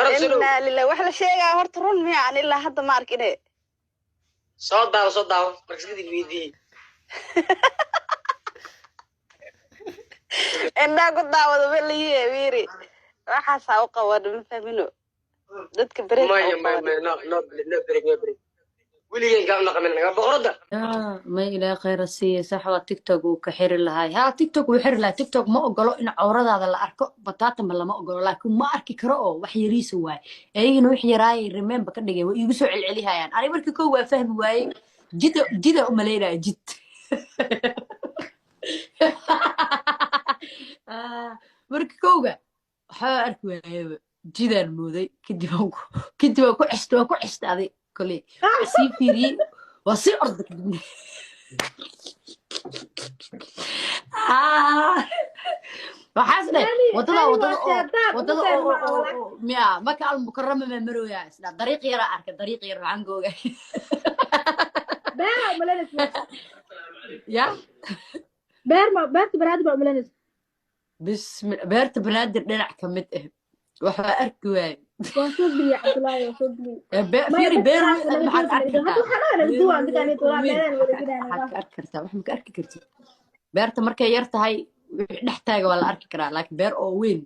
Boqorad, soo dhow. Inaa lilah, wax la sheegaa horta run miya? Aan ilaa hadda ma arkine. Soo daawo, soo daawo, markas kadib weydii. Indhaa ku daawado maliye wiiri, waxaasaa u qaban, ma fahmino dadka break. Maya, maya, maya, no, no, no break, no break, weligeen kaa unaqamin boqoradda. May, ilaa khayra siiya. Sax waa, TikTok wuu ka xiri lahay. Ha, TikTok wuu xiri lahay. TikTok ma ogolo in cawradaada la arko, bataatama lama ogolo, laakiin ma arki karo oo wax yariisa waaye. Ayagana wax yaraayay remember ka dhigay, way iigu soo celcelihayaan. Aniga markii kow waa fahmi waayey, jida jida u malaynaya jid. Markii kowga waxaa arki waayaba, jidaan mooday. Kadib kadib waan ku cestay, waan ku cestay aday koley, waa sii fiiriyey, waa sii orday kadibna. Waxaas dheh Nani, wadada nani wadada waa oo shaadaad wadada ugu oo ma oo walaal. oo miya Maka Almukarama maa marooyaa, isdha dariiq yara arka, dariiq yar waxaan googa. Beera umalaynaysa. Ya. Beer ma beerta Banaadir baa umalaynaysa. Bismi, beerta Banaadir dhinac ka mid ah waxaa arki waaye. Waan soo geliyay Cabdullaahi, waan soo geliyay. Maya, fiiri dadka beer qaar weyn naga maxaad arki duwan hadda kartaa? waxaa dhan naga Beer duwan weyn dadkaan oo walaa weyn meelaan maxaad wareejinayna. Maxaad ka arki kartaa? Wax ma ka arki kartid. Beerta markay yar tahay wixii dhex taaga waa la arki karaa, laakiin beer oo weyn.